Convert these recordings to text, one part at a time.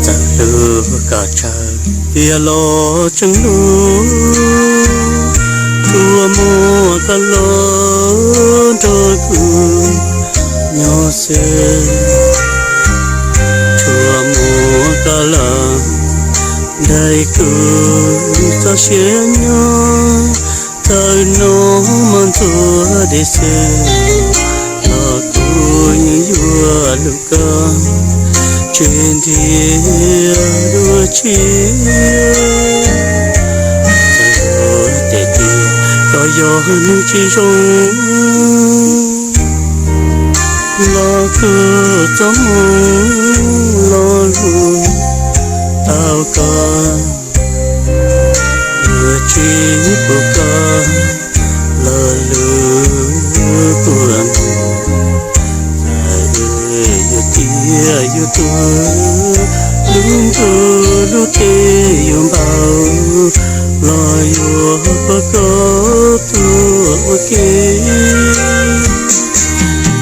Txawm hlub koj tsawg tiag los tseem hlub, tsuas muaj koj los nrog kuv nyob xwb. Tsuas muaj koj los nrog kuv txoj sia nyob, txawm hnub muaj ntxuav deb xwb los kuv yeej yuav hlub koj tsis nrhiav dua tshiab. Txawm luag tias tiag koj yog neeg tsis zoo los kuv txoj hmoo lo lus tau koj, yuav tsis pub koj lo lus puag. Txawm yuav tiag yuav tuag, lub ntuj lub teb yuav npau los yuav pab koj tuag ua ke.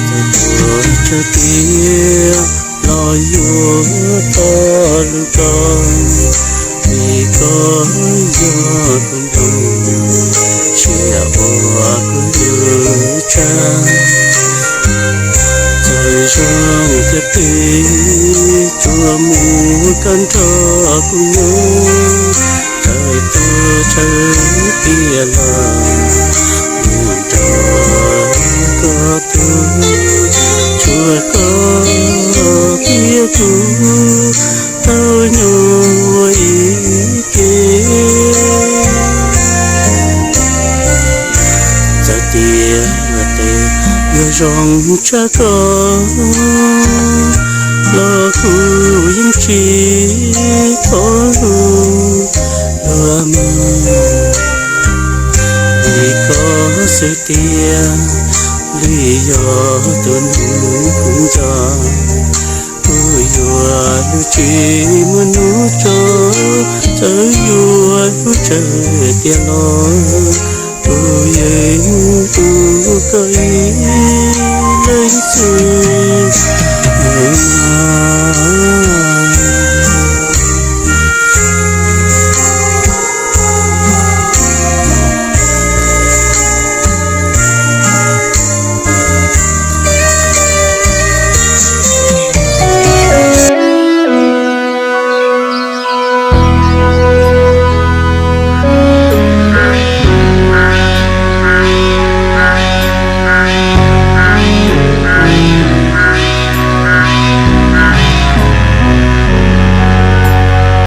Txawm tuag tsawg tiag los yuav tau hlub koj, vim koj yog kuv nplooj siab uas kuv hlub tshaj. Txawm zoo tiag pes tsuas muaj koj nrog kuv nyob, txawm tuag tsawg tiag los mus nrog koj tuag. Tsuas koj thiab kuv tau nyob ua ib ke. Txawm tias luag tes yuav zoo tshaj koj los kuv yeej tsis thov lus luag mog, vim koj xwb tiag li yog tus neeg kuv nco. Kuv yuav hlub tsis muaj hnub tso, txawm yuav hlub tsawg tiag los kuv yeej hlub koj ib leeg xwb.